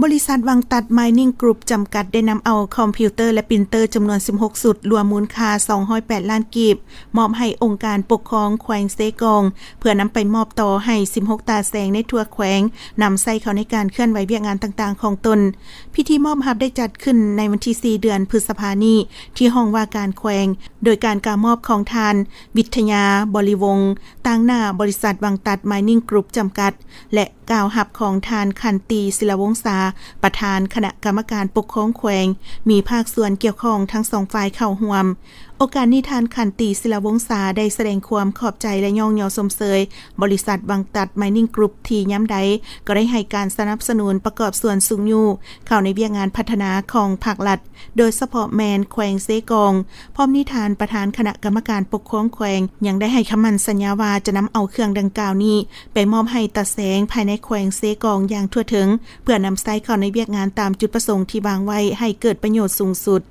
ບໍລິສັດວັງຕັດ Mining Group ຈຳກັດ ໄດ້ນຳເອົາຄອມພິວເຕີ ແລະ ປຣິນເຕີ ຈຳນວນສິບຫົກຊຸດ ລວມມູນຄ່າສອງຮ້ອຍແປດລ້ານກີບ ມອບໃຫ້ອົງການປົກຄອງແຂວງເຊກອງ ເພື່ອນຳໄປມອບຕໍ່ໃຫ້ສິບຫົກຕາແສງໃນທົ່ວແຂວງ ນຳໃຊ້ເຂົ້າໃນການເຄື່ອນໄຫວວຽກງານຕ່າງໆຂອງຕົນ. ພິທີມອບຮັບໄດ້ຈັດຂຶ້ນໃນວັນທີສີ່ ເດືອນພຶດສະພານີ້ ທີ່ຫ້ອງວ່າການແຂວງ ໂດຍການກ່າວມອບຂອງທ່ານ ວິທະຍາ ບໍລິວົງ ຕາງໜ້າບໍລິສັດວັງຕັດ Mining Group ຈຳກັດ ແລະ ກ່າວຮັບຂອງທ່ານ ຂັນຕີ ສິລະວົງສາ ປະທານຄະນະກຳມະການປົກຄອງແຂວງ, ມີພາກສ່ວນກ່ຽວຂ້ອງທັງສອງຝ່າຍເຂົ້າຮ່ວມ. ໂອກາດນີ້ ທ່ານ ຂັນຕີ ສິລະວົງສາ ໄດ້ສະແດງຄວາມຂອບໃຈ ແລະ ຍ້ອງຍໍຊົມເຊີຍບໍລິສັດວັງຕັດ Mining Group ທີ່ຍາມໃດກໍໄດ້ໃຫ້ການສະໜັບສະໜູນປະກອບສ່ວນຊຸກຍູ້ເຂົ້າໃນວຽກງານພັດທະນາຂອງພາກລັດ, ໂດຍສະເພາະແມ່ນແຂວງເຊກອງ. ພ້ອມນີ້ ທ່ານປະທານຄະນະກຳມະການປົກຄອງແຂວງ ຍັງໄດ້ໃຫ້ຄຳໝັ້ນສັນຍາວ່າ ຈະນຳເອົາເຄື່ອງດັ່ງກ່າວນີ້ ໄປມອບໃຫ້ຕາແສງພາຍໃນແຂວງເຊກອງຢ່າງທົ່ວເຖິງ ເພື່ອນຳໃຊ້ເຂົ້າໃນວຽກງານຕາມຈຸດປະສົງທີ່ວາງໄວ້ໃຫ້ເກີດປະໂຫຍດສູງສຸດ.